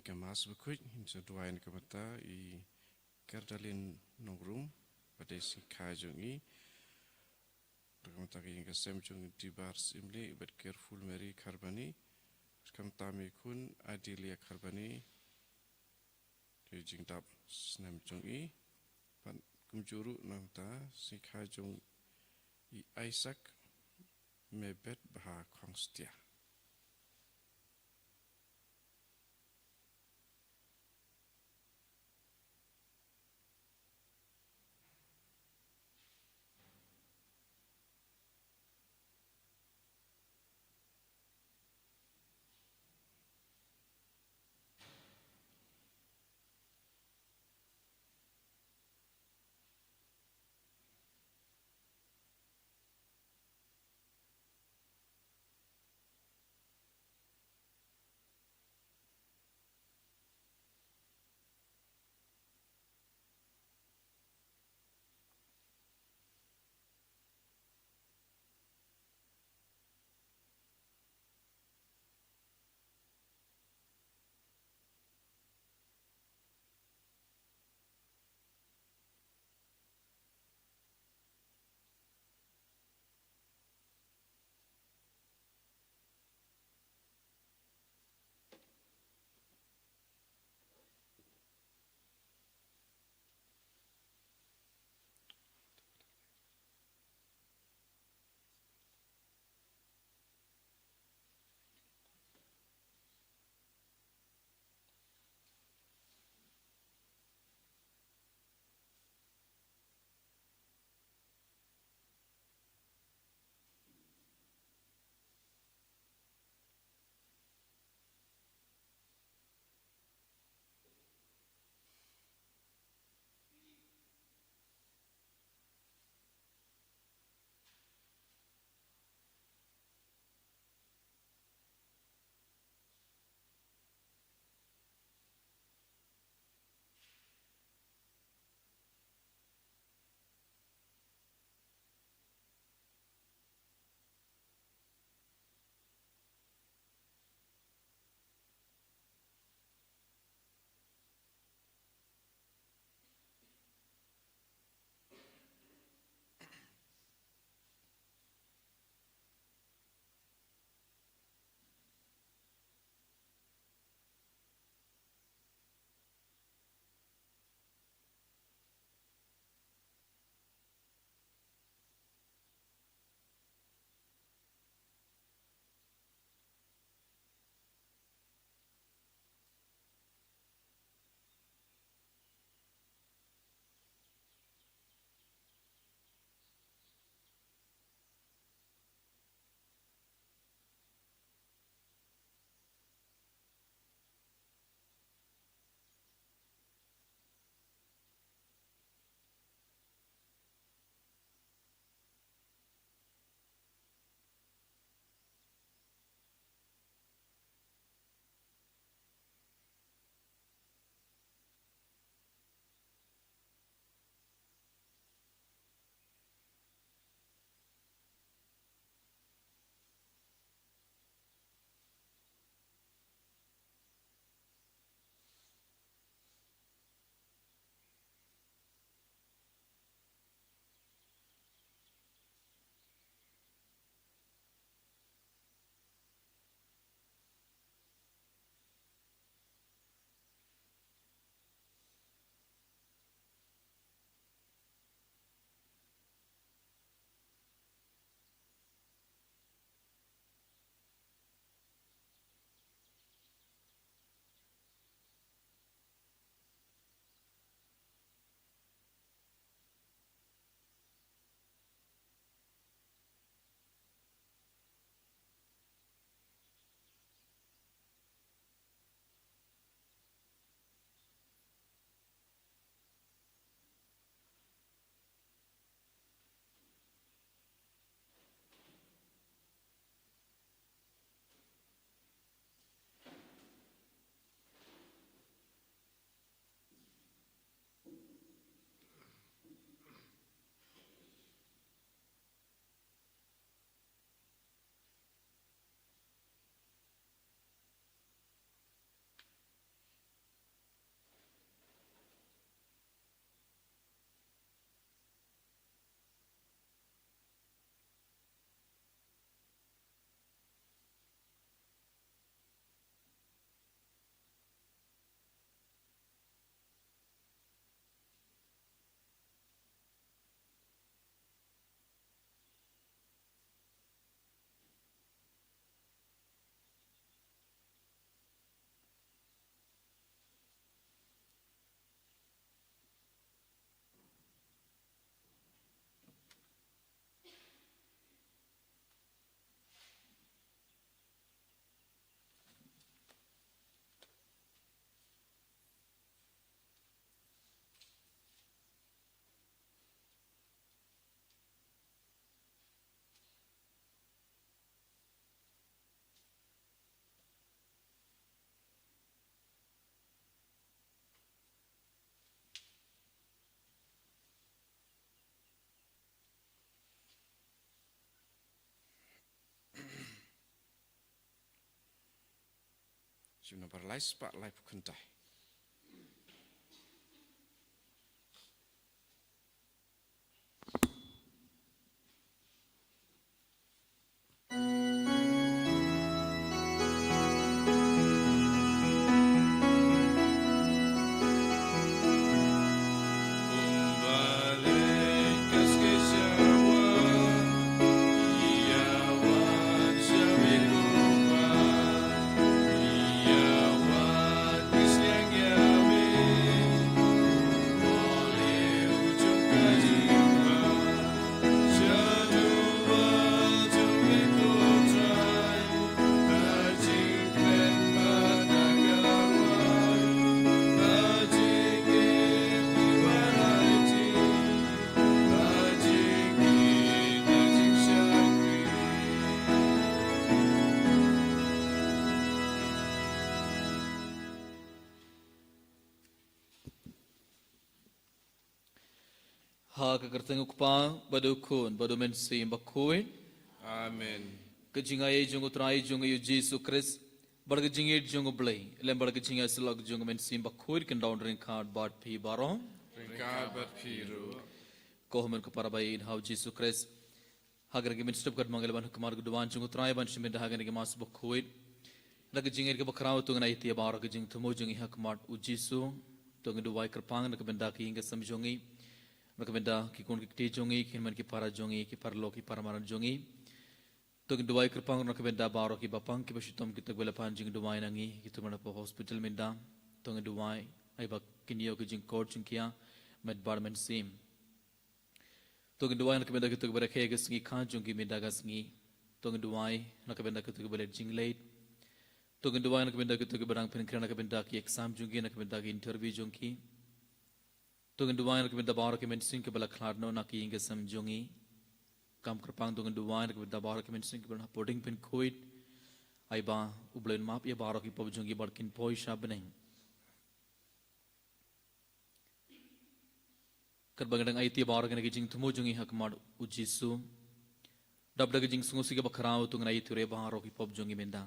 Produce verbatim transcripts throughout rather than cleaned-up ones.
Ka Mass bakhuid, ngin sa duwai na ka bynta i Kerdalin Nongrum, bad i sngi kha jong i. Na ka bynta ka ïing ka sem jong i Dibars Imli, bad Careful Mary Kharbani. Bad kumta me khun Adelia Kharbani, ka jingdap snem jong i. Bad kumjuh ruh na ka bynta sngi kha jong i Isaac Mebet Bha Khongstia. Jumno ba lai spah laiphew khyndai. Ha ka kyrteng u Kpa, bad u Khun, bad u Mynsiem Bakhuid. Amen. Ka jingai jong u Trai jong ngi u Jisu Khrist, bad ka jingïeit jong u Blei, lem bad ka jingïasyllok jong u Mynsiem Bakhuid, kin don ryngkat bad phi baroh. Ryngkat bad phi ruh. Ko hynmen ko para ba ïeit ha u Jisu Khrist. Ha kane ka mynstep ka dei ma ngi la wan ha khmat ka duwan jong u Trai ban shim bynta ha kane ka Mass Bakhuid. Da ka jingïeit kaba khraw to ngin aiti ïa baroh ka jingthmu jong ngi ha khmat u Jisu. To ngin duwai kyrpang na ka bynta ki ïing ki sem jong ngi, na ka bynta ki khun ki kti jong ngi, ki hynmen ki para jong ngi, ki paralok ki paramadan jong ngi. To ngin duwai kyrpang na ka bynta baroh kiba pang kiba shitom, kito kiba la pan jingduwai na ngi, kito kiba la poi hospital mynta. To ngin duwai ai ba kin ïoh ka jingkor jong ki ïa met bad mynsiem. To ngin duwai na ka bynta kito kiba rakhe ka sngi kha jong ki mynta ka sngi. To ngin duwai na ka bynta kito kiba leit jingleit. To ngin duwai na ka bynta kito kiba dang pynkhreh na ka bynta ki exam jong ki, na ka bynta ki interview jong ki. To ngin duwai na ka bynta baroh ki mynsiem kiba la khlad noh na ki ïing ki sem jong ngi. Kam kyrpang to ngin duwai na ka bynta baroh ki mynsiem kiba la hapdeng pynkhuid. Ai ba u Blei un map ïa baroh ki pop jong ki bad kin poi sha bneng. Katba ngi dang aiti baroh kine ki jingthmu jong ngi ha khmat u Jisu, dap da ka jingsngewsih kaba khraw to ngin aiti ruh ïa baroh ki pop jong ngi mynta.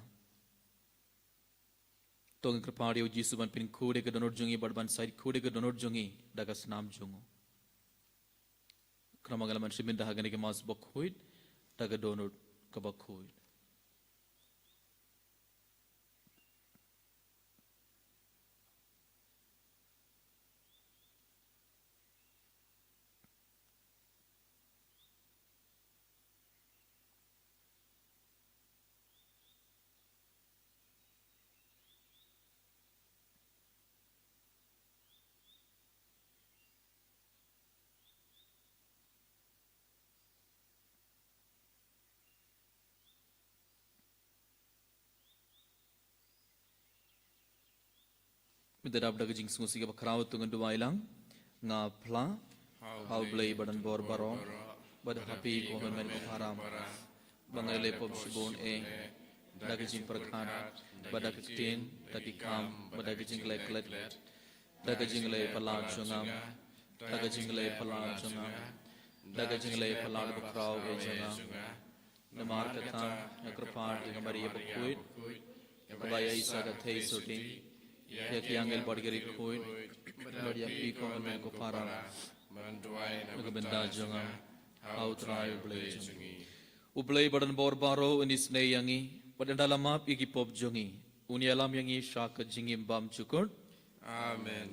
To ngin kyrpad ïa u Jisu ban pynkhuid ïa ka dohnud jong ngi bad ban sait khuid ïa ka dohnud jong ngi da ka snam jong u. Khnang ba ngin lah ban shim bynta ha kane ka Mass Bakhuid da ka dohnud kaba khuid. Mynta dap da ka jingsngewsih kaba khraw to ngin duwai lang. Nga phla ha u Blei ba don bor baroh, bad ha phi ko hynmen ko para, ba nga la ïa pop shibun eh, da ka jingpyrkhat, bad da ka ktien, da ki kam, bad da ka jingkhlaiñ klet, da ka jingleh palat jong nga, da ka jingleh palat jong nga, da ka jingleh palat ba khraw eh jong nga. Namar kata nga kyrpad ïa ka Maria bakhuid, kaba ïa Isa ka thei sutdi, ïa ki angel bad ki riewkhuid, bad ïa phi ko hynmen ko para, na ka bynta jong nga ha u Trai u Blei jong ngi. U Blei ba don bor baroh un isynei ïa ngi, bad ynda la map ïa ki pop jong ngi, un ïalam ïa ngi sha ka jingim bymjukut. Amen.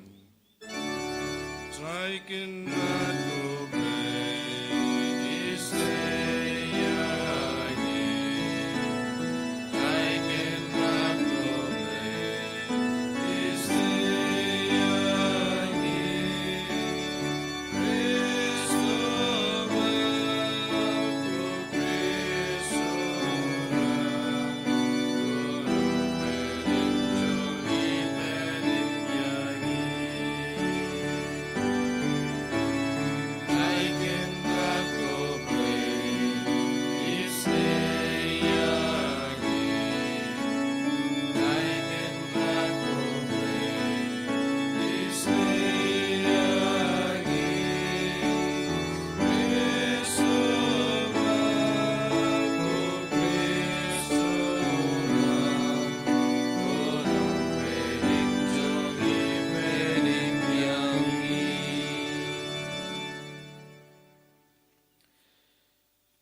Trai Kynrad ko Blei, isynei ïa ngi. Trai Kynrad ko Blei, isynei ïa ngi. Khrist, ko Blei,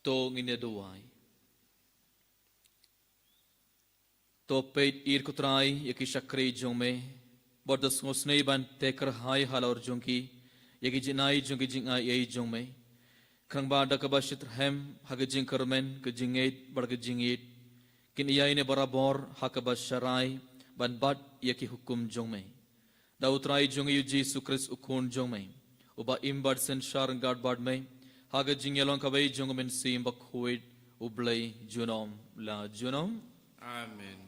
To ngin ïa duwai. To peit ïa ko Trai ïa ki shakri jong me, bad to sngewsynei ban teh kyrhai halor jong ki ïa ki jingai jong ki jingai ei jong me. Khnang ba da kaba shitrhem ha ka jingkyrmen, ka jingngeit bad ka jingïeit, kin ïai ne barabor ha kaba sharai ban bat ïa ki hukum jong me. Da U Trai jong ngi U Jisu Khrist U Khun jong me, uba im bad synshar ryngkat bad me ha ka jingïalong kawei jong U Mynsiem Bakhuid, U Blei junom la junom. Amen.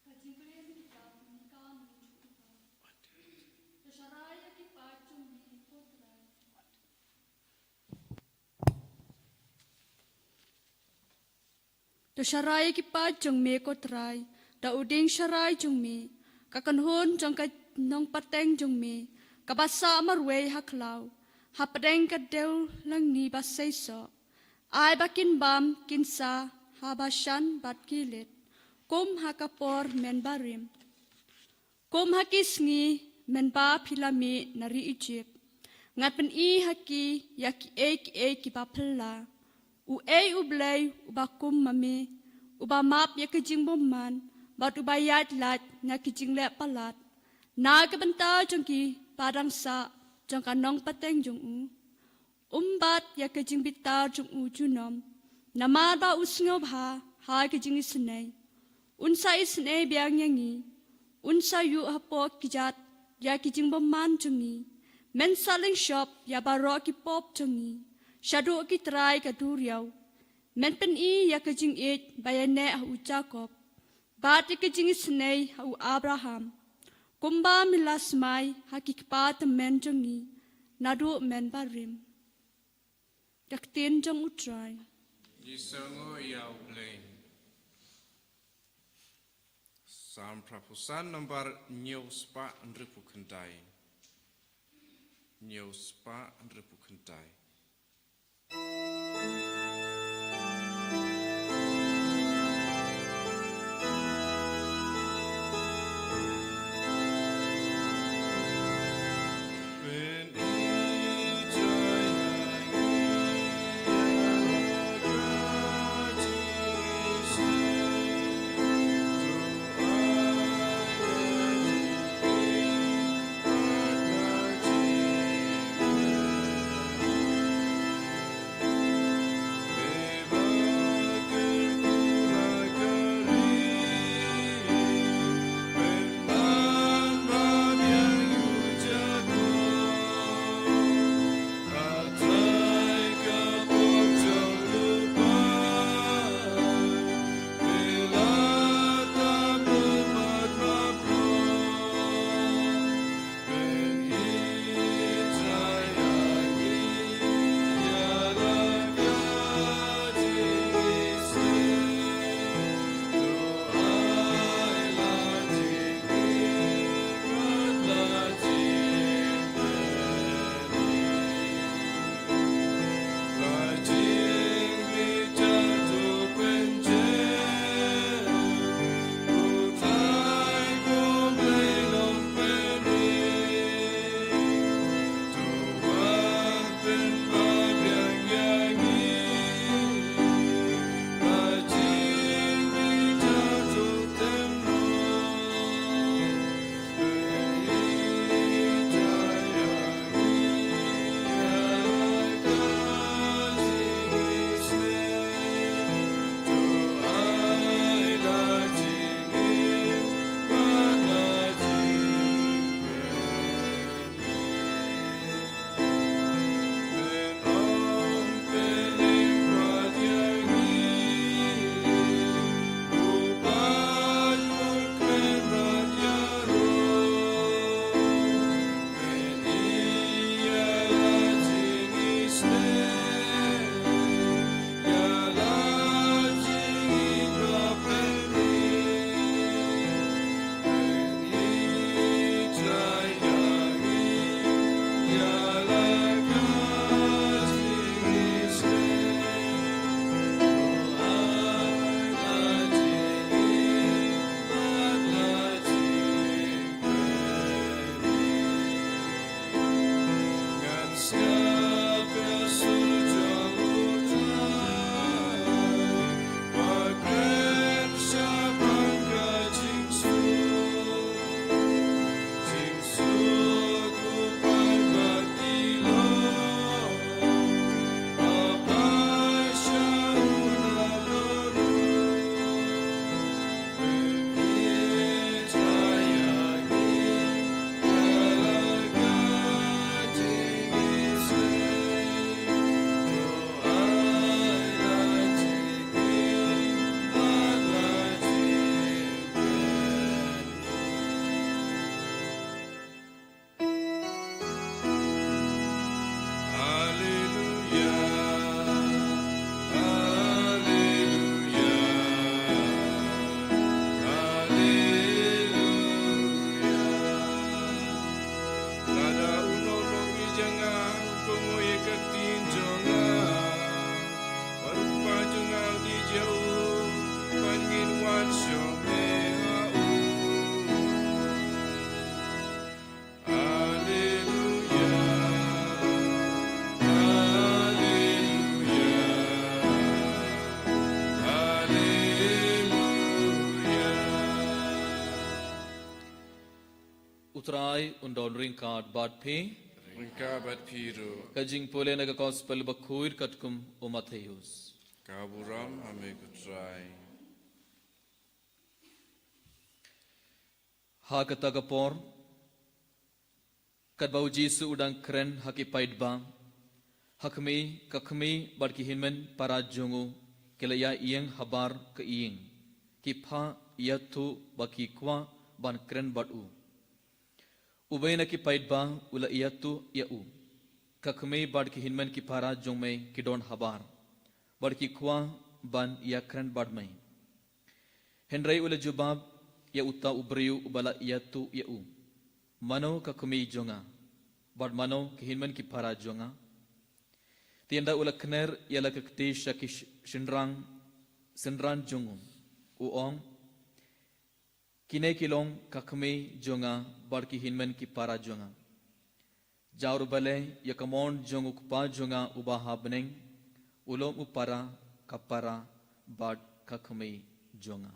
Ka jingkren ki dap ni ka ni chu u ba. To sharai ïa ki paid jong me ko Trai. To sharai ïa ki paid jong me ko Trai da u dieng sharai jong me, ka kynhun jong ka nongpateng jong me kaba sah marwei ha khlaw, hapdeng ka dewlangni ba seisoh. Ai ba kin bam kin sah ha Bashan bad Gilead, kum ha ka por mynbarim, kum ha ki sngi mynba phi la mih na ri Ijipt. Ngan pyni ha ki ïa kiei kiei kiba phylla. Uei U Blei uba kum ma me, uba map ïa ka jingbymman bad uba ïaid lait na ki jingleh palat na ka bynta jong kiba dang sah jong ka nongpateng jong u? Um bat ïa ka jingbitar jong u junom, namar ba u sngewbha ha ka jingisynei. Un sa isynei biang ïa ngi. Un sa ïuh hapoh ki jait ïa ki jingbymman jong ngi. Men sa lyngshop ïa baroh ki pop jong ngi shaduh ki trai ka duriaw. Men pyni ïa ka jingïeit ba ïaineh ha u Jakob, bad ïa ka jingisynei ha u Abraham, kumba me la smai ha ki kpa tymmen jong ngi naduh mynbarim. Ka ktien jong U Trai. Ngi sngew ïa U Blei. Salm phra phew san, nambar hynñiew spah hynriew phew khyndai. Hynñiew spah hynriew phew khyndai. Trai un don ryngkat bad phi. Ryngkat bad phi ruh. Ka jingpule na ka Gospel bakhuid katkum u Mathaios. Ka burom ha me ko Trai. Ha kata ka por, katba u Jisu u dang kren ha ki paidbah, ha khmih, ka khmih bad ki hynmen para jong u ki la ïa ïeng habar ka ïing, ki phah ïathuh ba ki kwah ban kren bad u. Uwei na ki paidbah u la ïathuh ïa u, ka khmih bad ki hynmen ki para jong me ki don habar, bad ki kwah ban ïakren bad me. Hynrei u la jubab ïa uta u briew uba la ïathuh ïa u, mano ka khmih jong nga, bad mano ki hynmen ki para jong nga? Te ynda u la kner ïa la ka kti sha ki shynrang synran jong u, u ong, kine ki long ka khmih jong nga bad ki hynmen ki para jong nga. Jaw ruh balei ïa ka mon jong u Kpa jong nga uba ha bneng, u long u para, ka para bad ka khmih jong nga.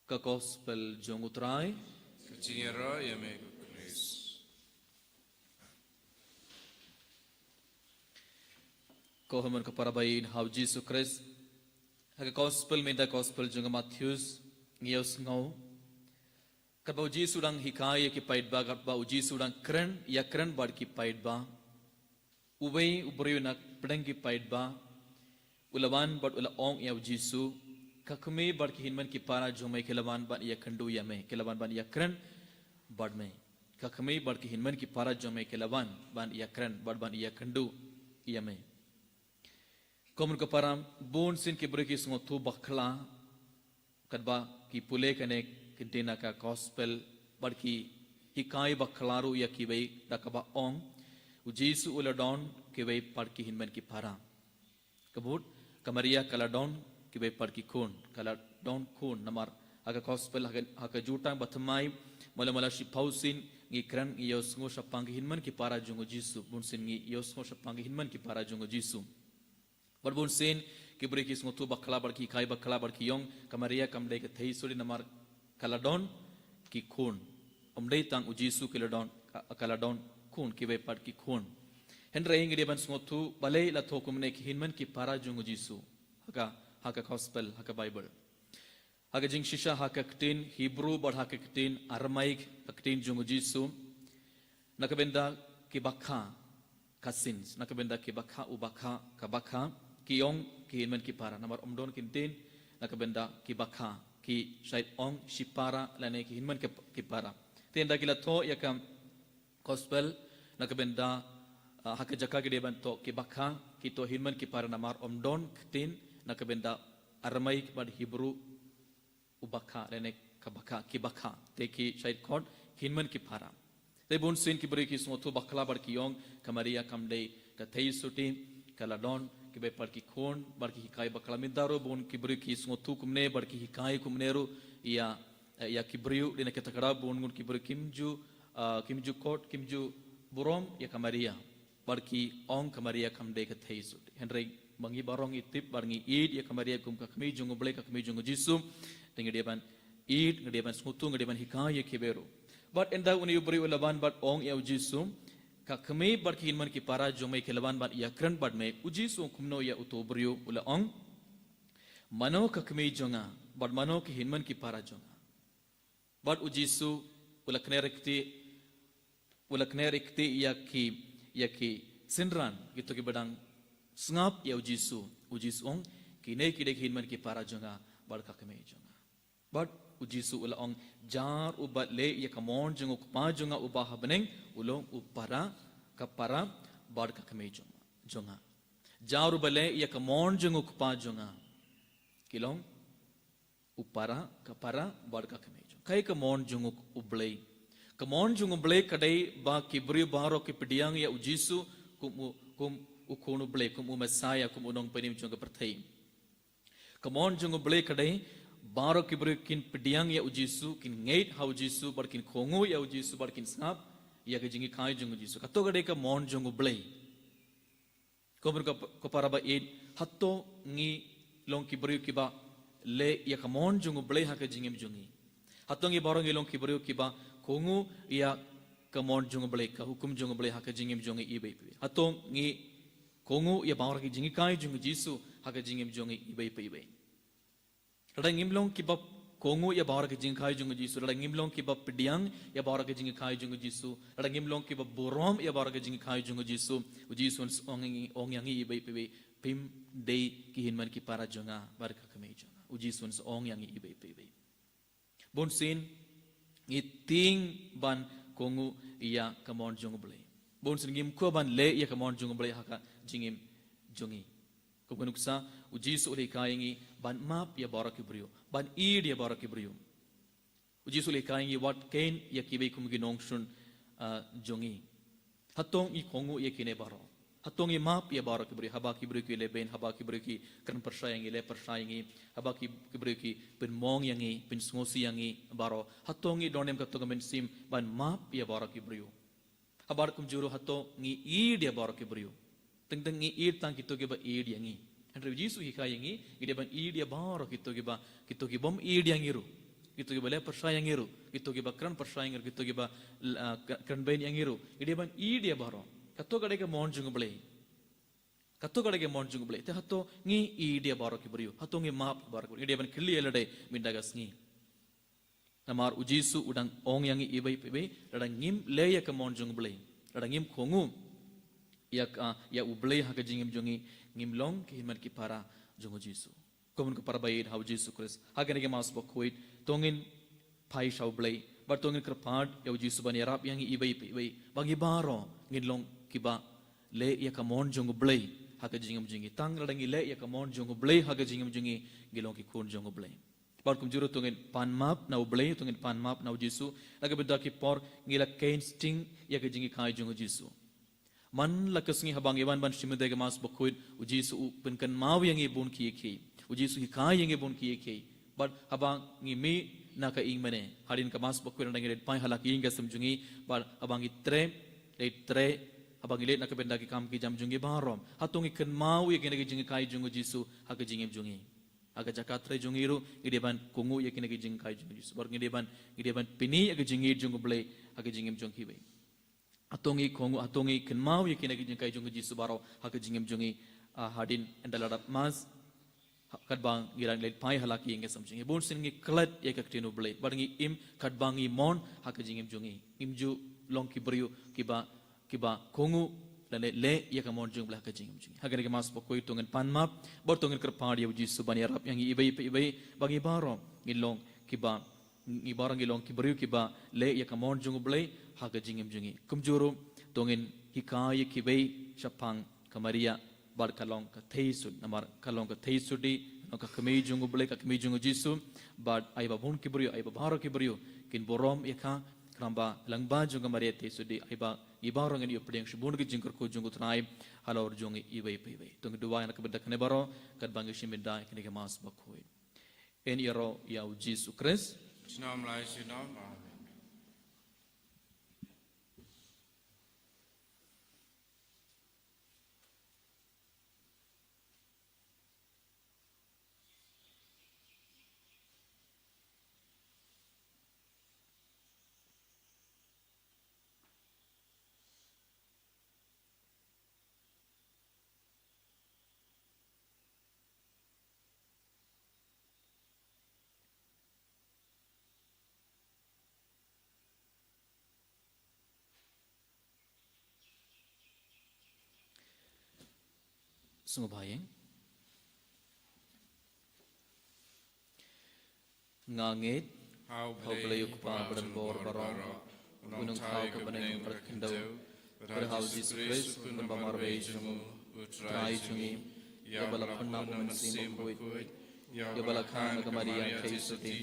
Ka Gospel jong u Trai. Ka jingïaroh ïa me ko Khrist. Ko hynmen ko para ba ïeit ha u Jisu Khrist. Ha ka Gospel mynta, Gospel jong u Mathaios, ngi ïohsngew katba u Jisu u dang hikai ïa ki paidbah, katba u Jisu u dang kren, ïakren bad ki paidbah, uwei u briew na pdeng ki paidbah u la wan bad u la ong ïa u Jisu, ka khmih bad ki hynmen ki para jong me ki la wan ban ïakynduh ïa me, ki la wan ban ïakren bad me. Ka khmih bad ki hynmen ki para jong me ki la wan ban ïakren bad ban ïakynduh ïa me. Ko hynmen ko para, bun sien ki briew ki sngewthuh bakla katba ki pule kane ka ktien na ka Gospel, bad ki hikai bakla ruh ïa kiwei da kaba ong, u Jisu u la don kiwei pat ki hynmen ki para. Ka mut, ka Maria ka la don kiwei pat ki khun, ka la don khun, namar ha ka Gospel, ha ka, ha ka Jutang bathymmai, mala mala shiphew sien ngi kren, ngi ïohsngew shaphang ki hynmen ki para jong u Jisu, bun sien ngi ïohsngew shaphang ki hynmen ki para jong u Jisu. Bad bun sien ki briew ki sngewthuh bakla bad ki hikai bakla bad ki ong, ka Maria kam dei ka theisotti namar ka la don ki khun. Ym dei tang u Jisu ki la don, ka, ka la don khun, kiwei pat ki khun. Hynrei ngi dei ban sngewthuh balei la thoh kumne ki hynmen ki para jong u Jisu ha ka, ha ka Gospel, ha ka Bible. Ha ka jingshisha ha ka ktien Hebru bad ha ka ktien Aramaik, ka ktien jong u Jisu, na ka bynta ki bakha, cousins, na ka bynta ki bakha, u bakha, ka bakha, ki ong ki hynmen ki para, namar ym don ki ktien, na ka bynta ki bakha, ki shait ong shipara lane ki hynmen ki, ki para. Te ynda ki la thoh ïa ka Gospel, na ka bynta, ah, ha ka jaka ki dei ban thoh ki bakha, ki thoh hynmen ki para namar ym don ktien, na ka bynta Aramaik bad Hebru, u bakha lane ka bakha, ki bakha, te ki shait khot ki hynmen ki para. Te bun sien ki briew ki sngewthuh bakla bad ki ong, ka Maria kam dei ka theisotti, ka la don kiwei pat ki khun bad ki hikai bakla. Mynta ruh bun ki briew ki sngewthuh kumne bad ki hikai kumne ruh ïa, ïa ki briew, dei na kata ka daw bun ngut ki briew kim ju, ah, kim ju khot, kim ju burom ïa ka Maria. Bad ki ong ka Maria kam dei ka theisotti. Hynrei ma ngi baroh ngi tip bad ngi ïeit ïa ka Maria kum ka Kmie jong U Blei, ka Kmie jong U Jisu. Te ngi dei ban ïeit, ngi dei ban sngewthuh, ngi dei ban hikai ïa kiwei ruh. Bad ynda une u briew u la wan bad ong ïa U Jisu, ka kmie bad ki hynmen ki para jong me ki la wan ban ïakren bad me, U Jisu u ong kumno ïa uto u briew? U la ong, mano ka kmie jong nga bad mano ki hynmen ki para jong nga? Bad U Jisu u la kner kti, u la kner kti ïa ki, ïa ki synran, kito kiba dang sngap ïa U Jisu. U Jisu u ong, kine ki dei ki hynmen ki para jong nga bad ka kmie jong nga. Bad U Jisu u la ong, jar u bad leh ïa ka mon jong U Kpa jong nga uba ha bneng, u long u para, ka para bad ka kmie jong, jong nga. Jar u bad leh ïa ka mon jong U Kpa jong nga. Ki long u para, ka para bad ka kmie jong. Kaei ka mon jong U, U Blei? Ka mon jong U Blei ka dei ba ki briew baroh ki pdiang ïa U Jisu kum u, kum u Khun U Blei, kum u Messiah, kum u Nongpynim jong ka pyrthei. Ka mon jong U Blei ka dei baroh ki briew kin pdiang ïa U Jisu, kin ngeit ha U Jisu, bad kin kohnguh ïa U Jisu, bad kin sngap ïa ka jinghikai jong U Jisu. Kato ka dei ka mon jong U Blei. Ko hynmen ko, ko para ba ïeit, hato ngi long ki briew kiba leh ïa ka mon jong U Blei ha ka jingim jong ngi. Hato ngi baroh ngi long ki briew kiba kohnguh ïa ka mon jong U Blei, ka hukum jong U Blei ha ka jingim jong ngi iwei pa iwei? Hato ngi kohnguh ïa baroh ki jinghikai jong U Jisu ha ka jingim jong ngi iwei pa iwei? Lada ngim long kiba kohnguh ïa baroh ki jinghikai jong U Jisu, lada ngim long kiba pdiang ïa baroh ki jinghikai jong U Jisu, lada ngim long kiba burom ïa baroh ki jinghikai jong U Jisu, U Jisu un sa ong ïa ngi, ong ïa ngi iwei pa iwei, phim dei ki hynmen ki para jong nga bad ka kmie jong nga. U Jisu un sa ong ïa ngi iwei pa iwei. Bunsien ngi tieng ban kohnguh ïa ka mon jong U Blei. Bunsien ngim kwah ban leh ïa ka mon jong U Blei ha ka jingim jong ngi. Kum ka nuksa, U Jisu u la hikai ïa ngi ban map ïa baroh ki briew, ban ïeid ïa baroh ki briew. U Jisu u la hikai ïa ngi wat kheiñ ïa kiwei kum ki nongshun, ah, jong ngi. Hato ngi kohnguh ïa kine baroh? Hato ngi map ïa baroh ki briew, haba ki briew ki leh beiñ, haba ki briew ki kren pyrshah ïa ngi, leh pyrshah ïa ngi, haba ki, ki briew ki pynmong ïa ngi, pynsngewsih ïa ngi baroh? Hato ngi don ïa kata ka mynsiem ban map ïa baroh ki briew? Haba kumjuh ruh, hato ngi ïeid ïa baroh ki briew? Teng teng ngi ïeid tang kito kiba ïeid ïa ngi. Hynrei U Jisu u hikai ïa ngi, ngi dei ban ïeid ïa baroh kito kiba, kito kibym ïeid ïa ngi ruh, kito kiba leh pyrshah ïa ngi ruh, kito kiba kren pyrshah ïa ngi ruh, kito kiba, ah, kren beiñ ïa ngi ruh. Ngi dei ban ïeid ïa baroh. Kato ka dei ka mon jong U Blei. Kato ka dei ka mon jong U Blei. Te hato ngi ïeid ïa baroh ki briew? Hato ngi map baroh ki briew? Ngi dei ban kylli ïa lade mynta ka sngi. Namar U Jisu u dang ong ïa ngi iwei pa iwei, lada ngim leh ïa ka mon jong U Blei, lada ngim kohnguh ïa ka, ïa U Blei ha ka jingim jong ngi, ngim long ki hynmen ki para jong U Jisu. Kumno ka para ba ïeid ha U Jisu Khrist? Ha kane ka Mass Bakhuid, to ngin phai sha U Blei, bad to ngin kyrpad ïa U Jisu ban ïarap ïa ngi iwei pa iwei, ba ngi baroh ngin long kiba leh ïa ka mon jong U Blei ha ka jingim jong ngi. Tang lada ngi leh ïa ka mon jong U Blei ha ka jingim jong ngi, ngi long ki khun jong U Blei. Bad kumjuh ruh to ngin pan map na U Blei, to ngin pan map na U Jisu. Na ka bynta ki por ngi la kheiñ sting ïa ka jinghikai jong U Jisu. Man la ka sngi haba ngi wan ban shim ïa ka Mass Bakhuid, U Jisu u pynkynmaw ïa ngi bun kiei kiei. U Jisu u hikai ïa ngi bun kiei kiei. Bad haba ngi mih na ka ïing mane, hadien ka Mass Bakhuid, lada ngi leit phai ha la ki ïing ki sem jong ngi, bad haba ngi treh, leit treh, haba ngi leit na ka bynta ki kam ki jam jong ngi baroh, hato ngi kynmaw ïa kine ki jinghikai jong U Jisu ha ka jingim jong ngi? Ha ka jaka treh jong ngi ruh, ngi dei ban kohnguh ïa kine ki jinghikai jong U Jisu. Bad ngi dei ban, ngi dei ban pyni ïa ka jingïeid jong U Blei ha ka jingim jong kiwei. Hato ngi kohnguh, hato ngi kynmaw ïa kine ki jinghikai jong U Jisu baroh ha ka jingim jong ngi, ah, hadien ynda la dap Mass, ha, katba ngi dang leit phai ha la ki ïing ki sem jong ngi. Bunsien ngi klet ïa ka ktien U Blei, bad ngi im katba ngi mon ha ka jingim jong ngi. Ngim ju long ki briew kiba, kiba kohnguh lane leh ïa ka mon jong U Blei ha ka jingim jong ngi. Ha kane ka Mass Bakhuid to ngin pan map, bad to ngin kyrpad ïa U Jisu ban ïarap ïa ngi iwei pa iwei, ba ngi baroh ngin long kiba, ngi baroh ngin long ki briew kiba leh ïa ka mon jong U Blei ha ka jingim jong ngi. Kumjuh ruh to ngin hikai ïa kiwei shaphang ka Maria, bad ka long ka theisotti, namar ka long ka theisotti, ka long ka kmie jong U Blei, ka kmie jong U Jisu, bad ai ba bun ki briew, ai ba baroh ki briew kin burom ïa ka, khnang ba lyngba jong ka Maria theisotti, ai ba ngi baroh ngin ïoh pdiang shibun ki jingkyrkhu jong U Trai halor jong ngi iwei pa iwei. To ngin duwai na ka bynta kane baroh, katba ngi shim bynta ïa kane ka Mass Bakhuid. Yn ïaroh ïa U Jisu Khrist. Junom la junom. Amen. Sngewbha ïa. Nga ngeit ha U Blei U Kpa badonbor baroh, U Nongthaw ka bneng bad ka khyndew, bad ha U Jisu Khrist, U Khun ba marwei jong U, U Trai jong ngi, ïa uba la pynlong U Mynsiem Bakhuid, ïa uba la khang da ka Maria theisotti,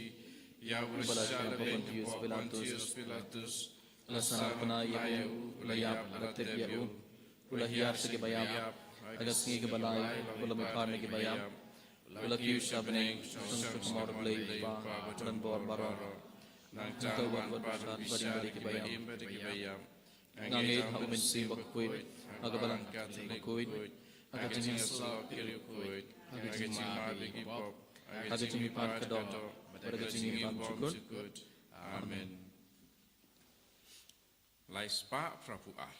ïa uba la shah da ka Pontius Pilatus, la sah na bnai, ïa u, u la ïap, la tep ïa u, u la hiar sha ki baïap, ha ka sngi kaba lai u la mihpat na ki baïap, u la kiew sha bneng, u shong sha ka bynta U Blei Kpa badonbor baroh. Nangta u wan ban bishar bad ki ba im bad ki ba ïap. Nga ngeit ha U Mynsiem Bakhuid, ha ka Balang Katholik bakhuid, ha ka jingïasyllok ki riewkhuid, ha ka jingmap ïa ki pop. Ha ka jingmihpat ka doh bad ha ka jingim bymjukut. Amen. Lai spah phra phew ar.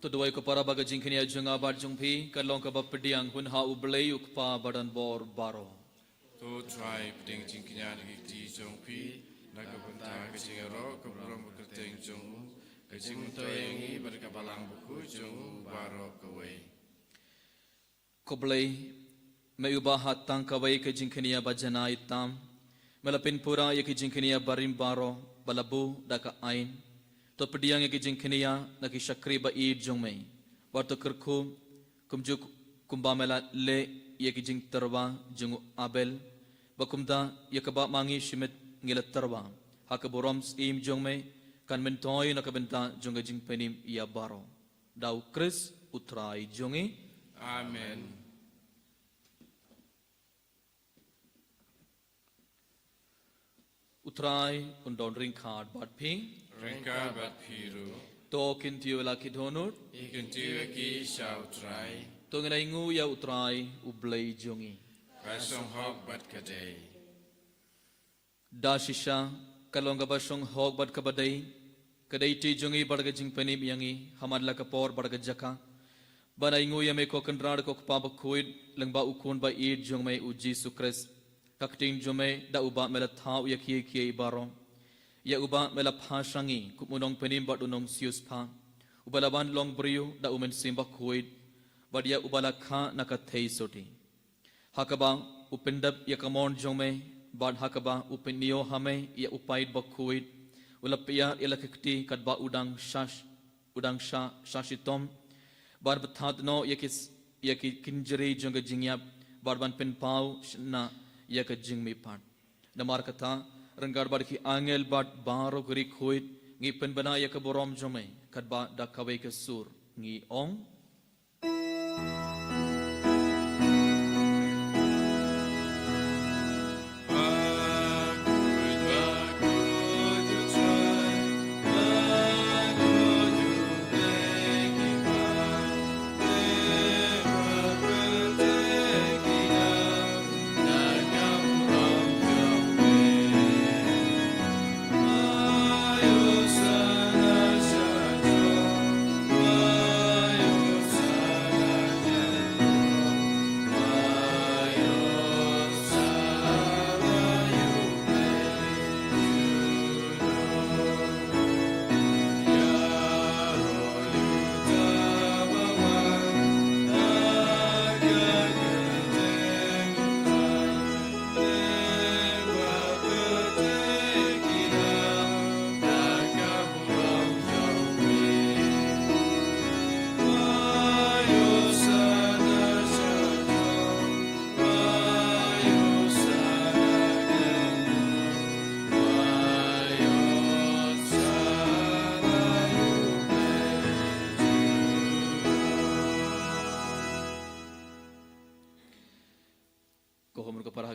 To duwai ko para ba ka jingkñia jong nga bad jong phi kan long kaba pdiang hun ha U Blei U Kpa badonbor baroh. To Trai, pdiang jingkñia na ki kti jong phi na ka bynta ka jingïaroh ka burom ka kyrteng jong u, ka jingmyntoi ïa ngi bad ka balang bakhuid jong u baroh kawei. Ko Blei, me uba ha tang kawei ka jingkñia ba janai tam, me la pynpura ïa ki jingkñia barim baroh ba la buh da ka aiñ. To pdiang ïa ki jingkñia na ki shakri ba ïeit jong me, bad to kyrkhu kumjuh kumba me la leh ïa ki jingtyrwa jong u Abel, ba kumta ïa kaba ma ngi shimet ngi la tyrwa ha ka burom syiem jong me kan myntoi na ka bynta jong ka jingpynim ïa baroh. Da U Khrist U Trai jong ngi. Amen. U Trai un don ryngkat bad phi. Ryngkat bad phi ruh. To kyntiew ïa la ki dohnud. Ngi kyntiew ïa ki sha U Trai. To ngin ainguh ïa U Trai U Blei jong ngi. Ka shong hok bad ka dei. Da shisha ka long kaba shong hok bad kaba dei, ka dei ti jong ngi bad ka jingpynim ïa ngi ha man la ka por bad ka jaka, ban ainguh ïa me ko Kynrad ko Kpa bakhuid lyngba U Khun ba ïeit jong me U Jisu Khrist. Ka ktien jong me da uba me la thaw ïa kiei kiei baroh, ïa uba me la phah sha ngi kum u nongpynim bad u nongsiewspah, uba la wan long briew da U Mynsiem Bakhuid, bad ïa uba la kha na ka theisotti. Ha kaba u pyndep ïa ka mon jong me, bad ha kaba u pynïoh ha me ïa u paid bakhuid, u la pdiang ïa la ka kti katba u dang shah, u dang shah, shah shitom, bad bthah noh ïa ki, ïa ki kynjri jong ka jingïap, bad ban pynpaw shynna ïa ka jingmihpat. Namar kata, ryngkat bad ki angel bad baroh ki riewkhuid, ngi pynbna ïa ka burom jong me, katba da kawei ka sur ngi ong.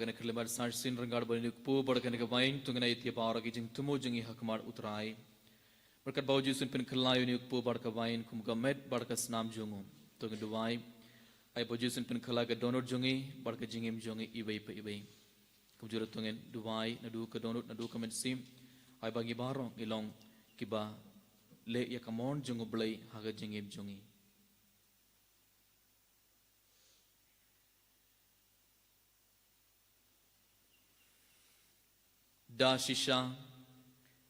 Kane ka khyllipmat shisien ryngkat bad une u kpu bad kane ka wain, to ngin ai ïa baroh ki jingthmu jong ngi ha khmat u Trai. Bad katba u Jisu un pynkylla ïa une u kpu bad ka wain kum ka met bad ka snam jong u, to ngin duwai. Ai ba u Jisu un pynkylla ka dohnud jong ngi bad ka jingim jong ngi iwei pa iwei. Kumjuh ruh to ngin duwai naduh ka dohnud naduh ka mynsiem, ai ba ngi baroh ngi long kiba leh ïa ka mon jong u Blei ha ka jingim jong ngi. Da shisha,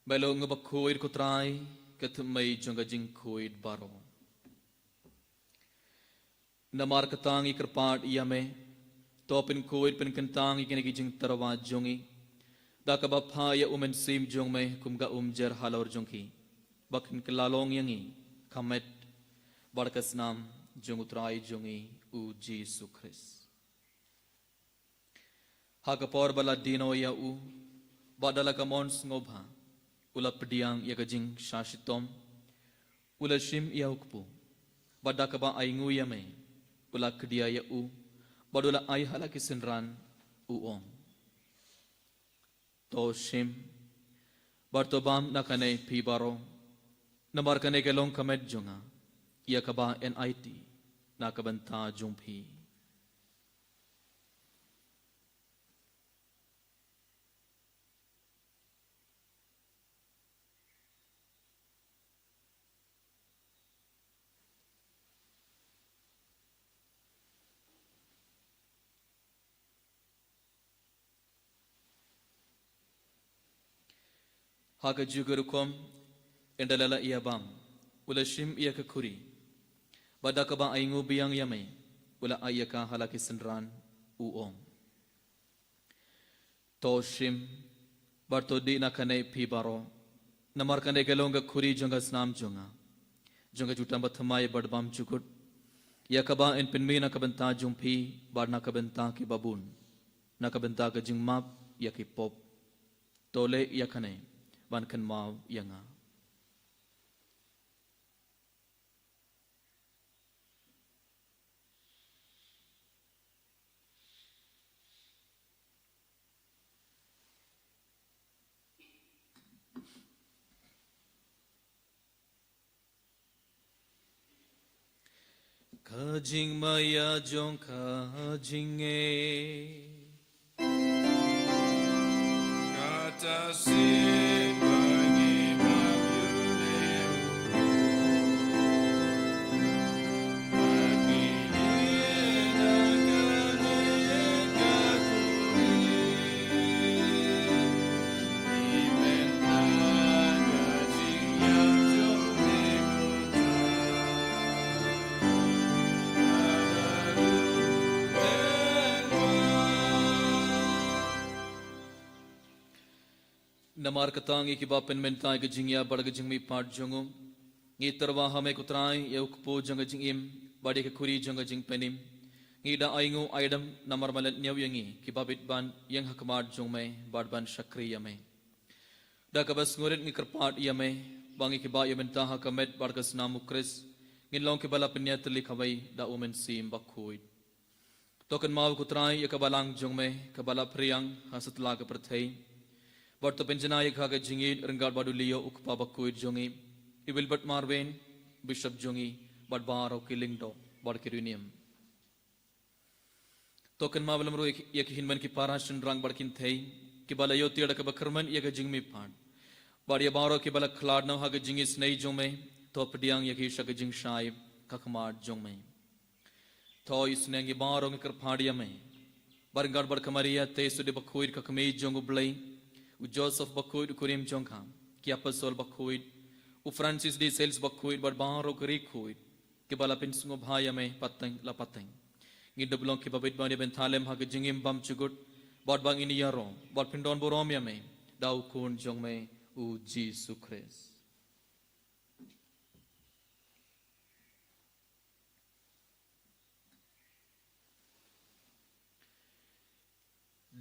mano uba khuid, ko Trai, ka thymmei jong ka jingkhuid baroh. Namar kata ngi kyrpad ïa me, to pynkhuid pynkyntang ïa kine ki jingtyrwa jong ngi, da kaba phah ïa u Mynsiem jong me kum ka umjer halor jong ki, ba kin kylla long ïa ngi ka met bad ka snam jong u Trai jong ngi u Jisu Khrist. Ha ka por ba la die noh ïa u, bad da la ka mon sngewbha, u la pdiang ïa ka jingshah shitom, u la shim ïa u kpu, bad da kaba ainguh ïa me, u la kdia ïa u, bad u la ai ha la ki synran, u ong: To shim, bad to bam na kane phi baroh, namar kane ka long ka met jong nga, ïa kaba yn aiti na ka bynta jong phi. Ha ka juh ka rukom, ynda la lah ïa bam, u la shim ïa ka khuri, bad da kaba ainguh biang ïa me, u la ai ïa ka ha la ki synran, u ong: To shim, bad to dih na kane phi baroh, namar kane ka long ka khuri jong ka snam jong nga, jong ka jutang bathymmai bad bymjukut, ïa kaba yn pynmih na ka bynta jong phi bad na ka bynta kiba bun, na ka bynta ka jingmap ïa ki pop. To leh ïa kane ban kynmaw ïa nga. Ka jingmaïa jong ka jingngeit. Kata sien ba ngi map ïa u, ba ngi ïa na kane ka khuri. Namar kata ngi kiba pynmynta ïa ka jingïap bad ka jingmihpat jong u, ngi tyrwa ha me ko Trai ïa u kpu jong ka jingim bad ïa ka khuri jong ka jingpynim. Ngi da ainguh aidam namar me la ñiew ïa ngi kiba bit ban ïeng ha khmat jong me bad ban shakri ïa me. Da kaba sngewrit ngi kyrpad ïa me, ba ngi kiba ïa mynta ha ka met bad ka snam u Khrist, ngin long kiba la pynïar tylli kawei da u Mynsiem Bakhuid. To kynmaw ko Trai ïa ka balang jong me, kaba la phriang ha satlak ka pyrthei. Bad to pynjanai ïa ka ha ka jingïeit ryngkat bad u Leo u kpa bakhuid jong ngi, i Wilbert Marwein, Bishop jong ngi, bad baroh ki lyngdoh bad ki riewniam. To kynmaw lem ruh ïa ki hynmen ki para shynrang bad kynthei, kiba la ïoh tiar da kaba kyrmen ïa ka jingmihpat. Bad ïa baroh kiba la khlad noh ha ka jingisynei jong me, to pdiang ïa ki sha ka jingshai ha khmat jong me. To isynei ïa ngi baroh ngi kyrpad ïa me. Bad ryngkat bad ka Maria Theisotti bakhuid ka kmie jong u Blei, u Joseph bakhuid u kurim jong ka, ki apostol bakhuid, u Francis de Sales bakhuid bad baroh ki riewkhuid, kiba la pynsngewbha ïa me pateng la pateng. Ngin dup long kiba bit ban ïa bynta lem ha ka jingim bymjukut, bad ba ngin ïaroh bad pyndonburom ïa me da u Khun jong me u Jisu Khrist.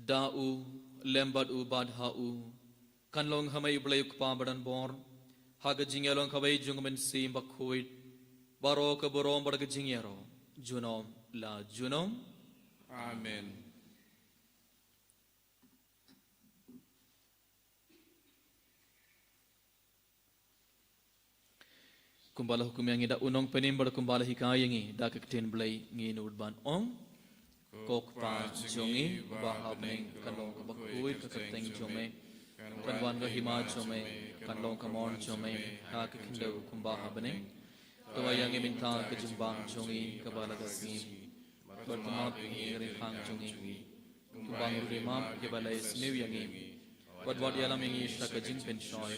Da u, lem bad u, bad ha u, kan long ha me u Blei u Kpa badonkam, ha ka jingïalong kawei jong u Mynsiem Bakhuid, baroh ka burom bad ka jingïaroh, junom la junom. Amen. Kumba la hukum ïa ngi da u Nongpynim bad kumba la hikai ïa ngi da ka ktien Blei, ngin nud ban ong: Ko Kpa jong ngi uba ha bneng, kan long kaba khuid ka kyrteng jong me, kan wan ka hima jong me, kan long ka mon jong me ha ka khyndew kumba ha bneng. To ai ïa ngi mynta ka jingbam jong ngi kaba la ka sngi, bad to map ïa ngi ki ryngkang jong ngi, kumba ngi ruh ngi map ïa kiba la isniew ïa ngi. Wat wat ïalam ïa ngi sha ka jingpynshoi,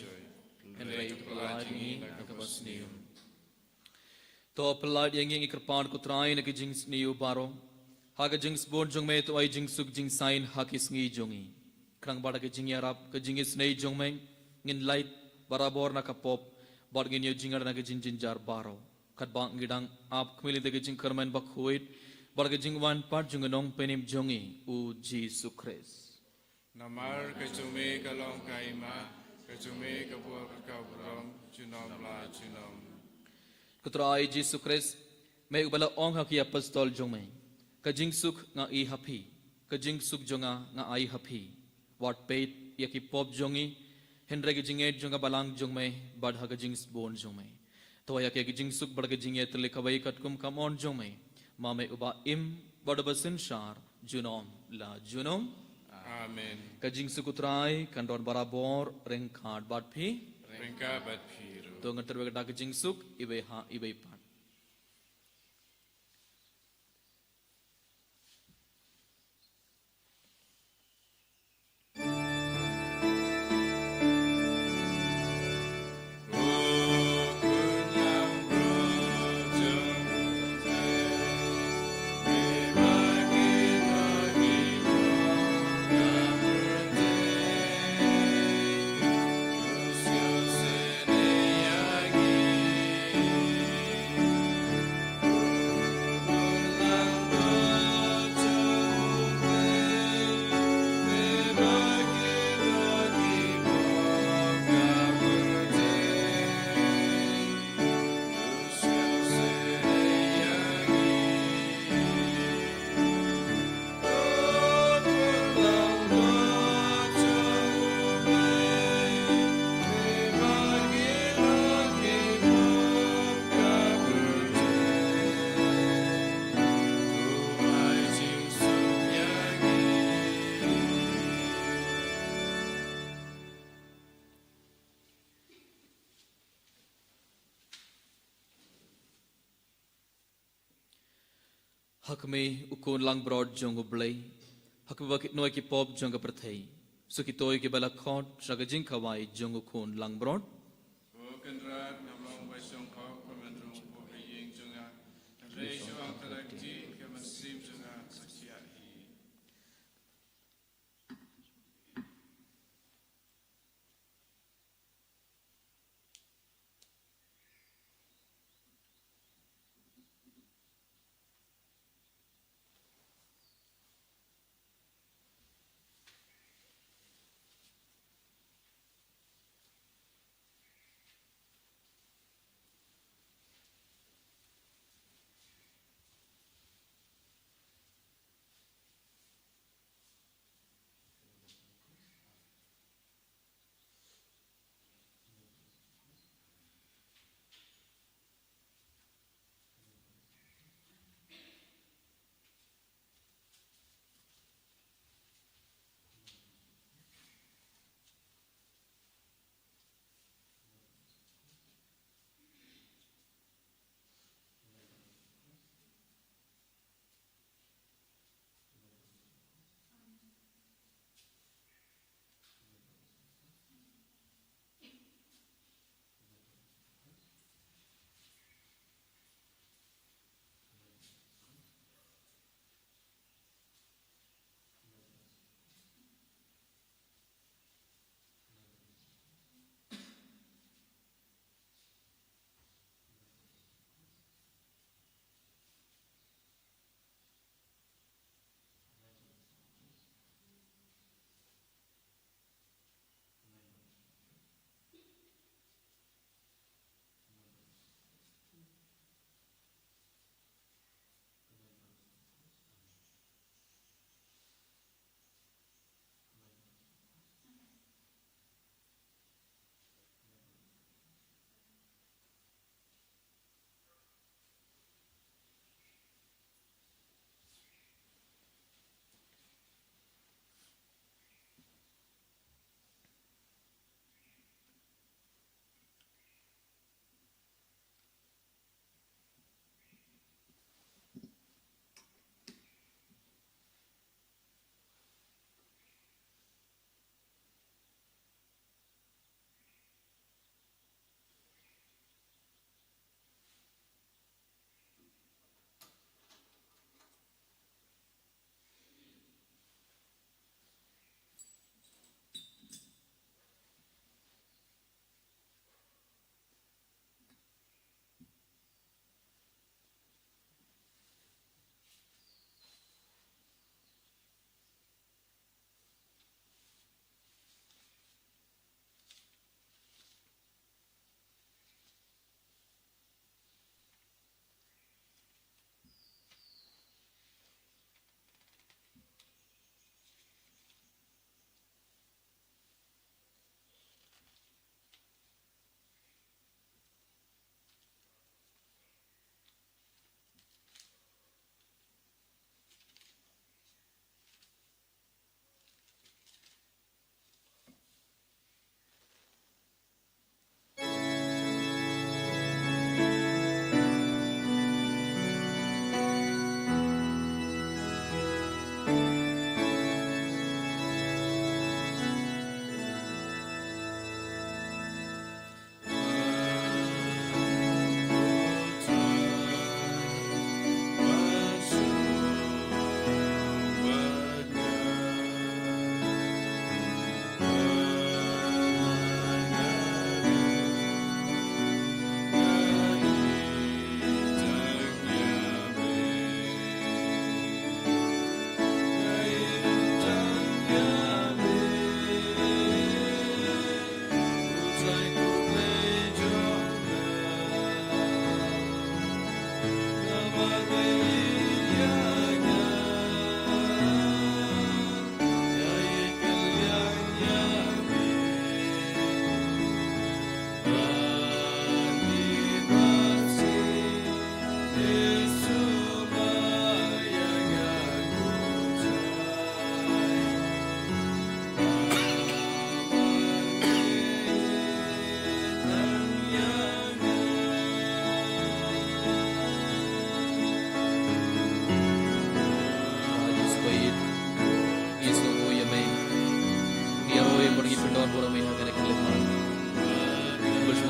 hynrei to pyllait ïa ngi na kaba sniew. To pyllait ïa ngi, ngi kyrpad ko Trai, na ki jingsniew baroh. Ha ka jingsbun jong me to ai jingsuk jingsaiñ ha ki sngi jong ngi. Khnang ba da ka jingïarap ka jingisynei jong me, ngin lait barabor na ka pop, bad ngin ïoh jingïarap na ka jingjynjar baroh, katba ngi dang ap khmih lynti ka jingkyrmen bakhuid bad ka jingwan pat jong u Nongpynim jong ngi, u Jisu Khrist. Namar ka jong me ka long ka hima, ka jong me ka bor ka burom, junom la junom. Ko Trai Jisu Khrist, me uba la ong ha ki apostol jong me: Ka jingsuk nga ai ha phi, ka jingsuk jong nga nga ai ha phi. Wat peit ïa ki pop jong ngi, hynrei ka jingngeit jong ka balang jong me, bad ha ka jingsbun jong me to ai ïa ki ka jingsuk bad ka jingïatylli kawei katkum ka mon jong me, ma me uba im bad uba synshar junom la junom. Amen. Ka jingsuk u Trai kan don barabor ryngkat bad phi. Ryngkat bad phi ruh. To ngan tyrwa da ka jingsuk iwei ha iwei pat. Ha kmie u Khun langbrot jong U Blei, ha kaba kit noi ki pop jong ka pyrthei, sa kito kiba la khot sha ka jingkhawai jong u Khun langbrot. Ko Kynrad, ngam long ba shong hok ba men rung hapoh ka ïing jong nga, hynrei shu ong tang da ka ktien ka mynsiem jong nga sa shisha hi.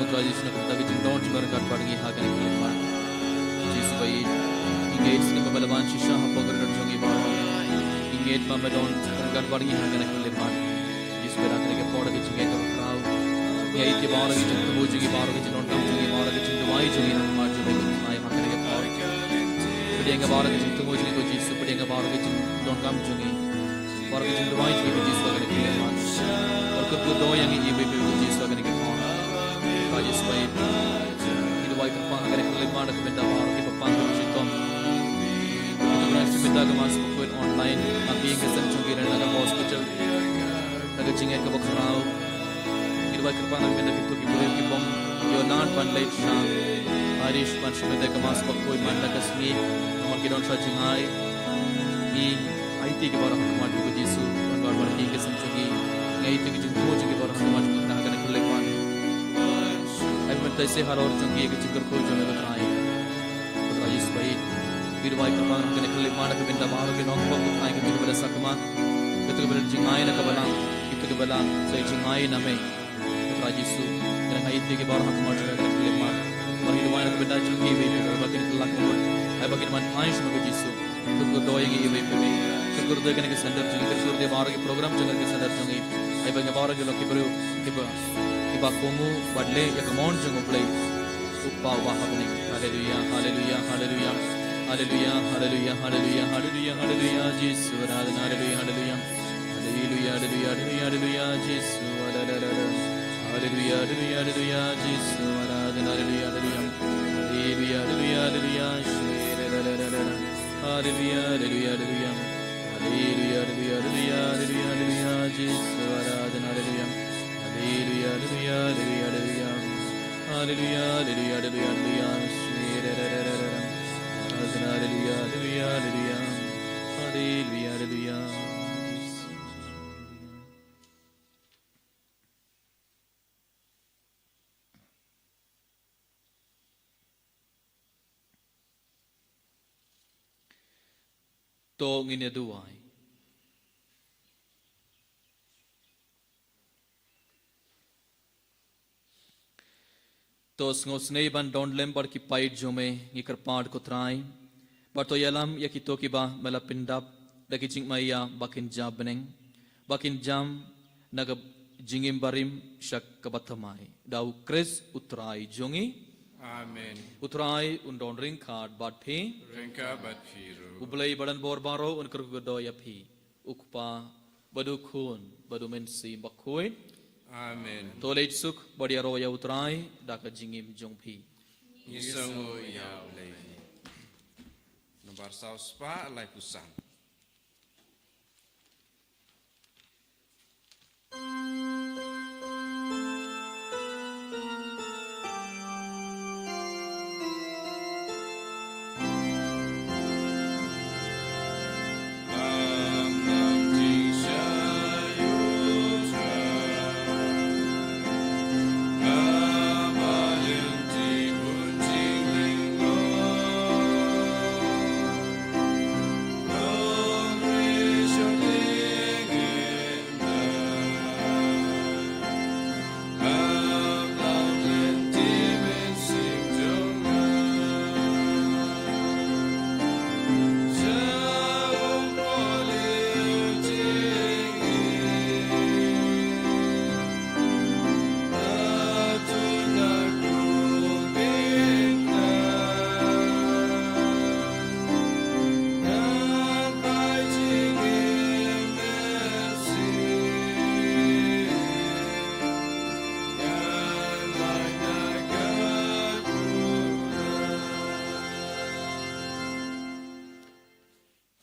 Trai Jisu, na ka bynta ka jingdon jong me ryngkat bad ngi ha kane ka khlieh madan. Jisu ba ïeit, ngi ngeit shisha ba me la wan shisha hapoh ka ri jong ngi baroh. Ngi ngeit ba me don ryngkat bad ngi ha kane ka khlieh madan. Jisu ba ha kane ka por ka jingngeit kaba khraw, ngi aiti baroh ka jingthmu jong ngi, baroh ka jingdonkam jong ngi, baroh ka jingduwai jong ngi ha khmat jong me ko Trai ha kane ka por. Pdiang ïa baroh ka jingthmu jong ngi ko Jisu, pdiang ïa baroh ka jingdonkam jong ngi. Baroh ka jingduwai jong ngi ko Jisu ha kane ka khlieh madan. Bad kyrkhu kyrdoh ïa ngi iwei pa iwei ko Jisu ha kane ka por. Trai Jisu ba ïeit, ngi duwai kyrpang ha kane ka khlieh madan na ka bynta baroh kiba pang ka shitom. Kito kiba nang shim bynta ka Mass Bakhuid online, ha ki ïing ki sem jong ki, na ka hospital, na ka jingngeit kaba khraw. Ngi duwai kyrpang na ka bynta kito ki briew ki bym ïoh lad ban leit sha parish ban shim bynta ka Mass Bakhuid man la ka sngi, namar ki don sha jingai. Ngi aiti ki baroh ha khmat jong ko Jisu, ban bar ban ki ki sem jong ki. Ngi aiti ki jingthmu jong ki baroh ha khmat jong ko Trai ha kane ka khlieh madan. Ai ban tai se halor jong ki ki jingkyrkhu jong ko Trai. Ko Trai Jisu ba ïeit, ngi duwai kyrpang ha kane ka khlieh madan na ka bynta baroh ki nongpop ko Trai, kito kiba la sakma, kito kiba la jingai na ka balang, kito kiba la sa jingai na me. Ko Trai Jisu, ngi dang aiti ki baroh ha khmat jong me ha kane ka khlieh madan. Bad ngi duwai na ka bynta jong ki iwei pa iwei ba kin kylla ka mut, ai ba kin man phai sha me ko Jisu. Kyrkhu kyrdoh ïa ngi iwei pa iwei. Kyrkhu kyrdoh ïa kane ka sender jong ngi, kyrkhu kyrdoh ïa baroh ki program jong kane ka sender jong ngi. Ai ba ngi baroh ngi long ki briew kiba, kiba kohnguh bad leh ïa ka mon jong U Blei U Kpa uba ha bneng. Haleluia, haleluia, haleluia. Haleluia, haleluia, haleluia, haleluia, haleluia. Jisu, haleluia, haleluia. Haleluia, haleluia, haleluia, haleluia, Jisu, haleluia. Haleluia, haleluia, haleluia, Jisu, haleluia, haleluia. Haleluia, haleluia, haleluia, Jisu, haleluia. Haleluia, haleluia, haleluia. Haleluia, haleluia, haleluia, haleluia, haleluia, Jisu, haleluia, haleluia. Haleluia, haleluia, haleluia, haleluia. Haleluia, haleluia, haleluia, haleluia, Jisu, haleluia, haleluia. Haleluia, haleluia, haleluia. To ngin ïa duwai. To sngewsynei ban don lem bad ki paid jong me, ngi kyrpad ko Trai. Bad to ïalam ïa kito kiba me la pyndap da ki jingmaïa ba kin jia bneng, ba kin jam na ka jingim barim sha kaba thymmai. Da U Khrist U Trai jong ngi. Amen. U Trai un don ryngkat bad phi. Ryngkat bad phi ruh. U Blei ba don bor baroh un kyrkhu kyrdoh ïa phi. U Kpa, bad U Khun, bad U Mynsiem Bakhuid. Amen. To leit suk bad ïaroh ïa U Trai da ka jingim jong phi. Ngi sngewnguh ïa U Blei. Nombar saw spah laiphew san.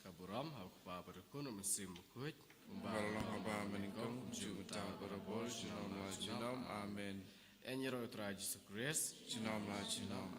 Ka burom ha U Kpa bad U Khun bad U Mynsiem Bakhuid, kumba long haba mynnyngkong, kumjuh mynta, barabor, junom la junom. Amen. Ïaroh ïa U Trai Jisu Khrist. Junom la junom.